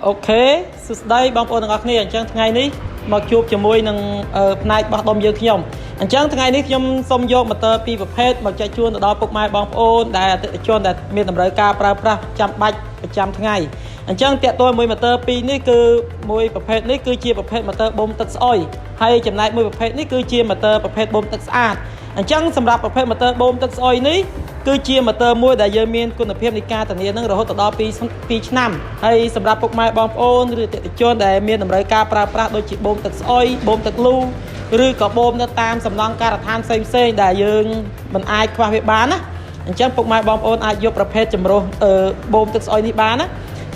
OK សួស្តីបងប្អូនទាំងអស់គ្នាអញ្ចឹងថ្ងៃនេះមកជួបជាមួយនឹងផ្នែកបោះដុំយើងខ្ញុំអញ្ចឹងថ្ងៃនេះខ្ញុំសូមយកម៉ូទ័រពីរប្រភេទមកចែកជូនទៅដល់ពុកម៉ែបងប្អូនដែលអតិថិជនដែលមានតម្រូវការប្រើប្រាស់ចាំបាច់ប្រចាំថ្ងៃអញ្ចឹងតាក់ទងមួយម៉ូទ័រពីរនេះគឺមួយប្រភេទនេះគឺជាប្រភេទម៉ូទ័របូមទឹកស្អុយហើយចំណែកមួយប្រភេទនេះគឺជាម៉ូទ័រប្រភេទបូមទឹកស្អាតអញ្ចឹងសម្រាប់ប្រភេទម៉ូទ័របូមទឹកស្អុយនេះគឺជាម៉ូទ័រមួយដែលយើងមានគុណភាពនៃការធានានឹងរហូតដល់2ឆ្នាំហើយសម្រាប់ពុកម៉ែបងប្អូនឬអតិថិជនដែលមានតម្រូវការប្រើប្រាស់ដូចជាបូមទឹកស្អុយបូមទឹកលូឬក៏បូមនៅតាមសំណង់ការដ្ឋានផ្សេងៗដែលយើងមិនអាចខ្វះវាបានណាអញ្ចឹងពុកម៉ែបងប្អូនអាចយកប្រភេទចម្រុះបូមទឹកស្អុយនេះបានណា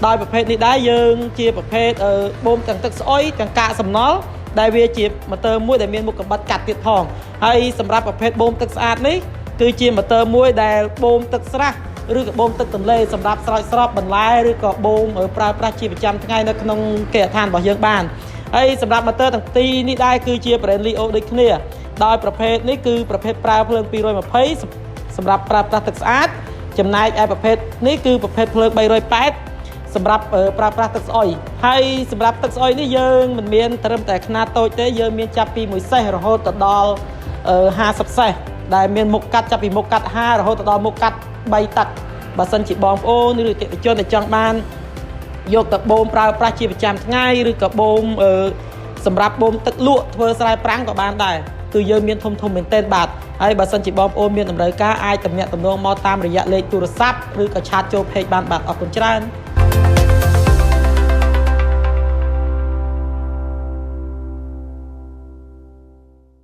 ដោយប្រភេទនេះដែរយើងជាប្រភេទបូមទាំងទឹកស្អុយទាំងកាកសំណល់ដែលវាជាម៉ូទ័រមួយដែលមានមុខកាំបិតកាត់ទៀតផងហើយសម្រាប់ប្រភេទបូមទឹកស្អាតនេះគឺជាម៉ូទ័រមួយដែលបូមទឹកស្រះឬក៏បូមទឹកទន្លេសម្រាប់ស្រោចស្រពបន្លែឬក៏បូមប្រើប្រាស់ជាប្រចាំថ្ងៃនៅក្នុងគេហដ្ឋានរបស់យើងបានហើយសម្រាប់ម៉ូទ័រទាំងពីរនេះដែរគឺជា brand Leo ដូចគ្នាដោយប្រភេទនេះគឺប្រភេទប្រើភ្លើង220សម្រាប់ប្រើប្រាស់ទឹកស្អាតចំណែកឯប្រភេទនេះគឺប្រភេទភ្លើង380សម្រាប់ប្រើប្រាស់ទឹកស្អុយហើយសម្រាប់ទឹកស្អុយនេះយើងមិនមានត្រឹមតែខ្នាតតូចទេយើងមានចាប់ពី1សេះរហូតទៅដល់50សេះដែលមានមុខកាត់ចាប់ពីមុខកាត់5រហូតទៅដល់មុខកាត់3ទឹកបើសិនជាបងប្អូនឬអតិថិជនដែលចង់បានយកទៅបូមប្រើប្រាស់ជាប្រចាំថ្ងៃឬក៏បូមសម្រាប់បូមទឹកលក់ធ្វើស្រែប្រាំងក៏បានដែរគឺយើងមានធំធំមែនទែនបាទហើយបើសិនជាបងប្អូនមានតម្រូវការអាចទំនាក់ទំនងមកតាមរយៈលេខទូរស័ព្ទឬក៏chat ចូល page បានបាទអរគុណច្រើន។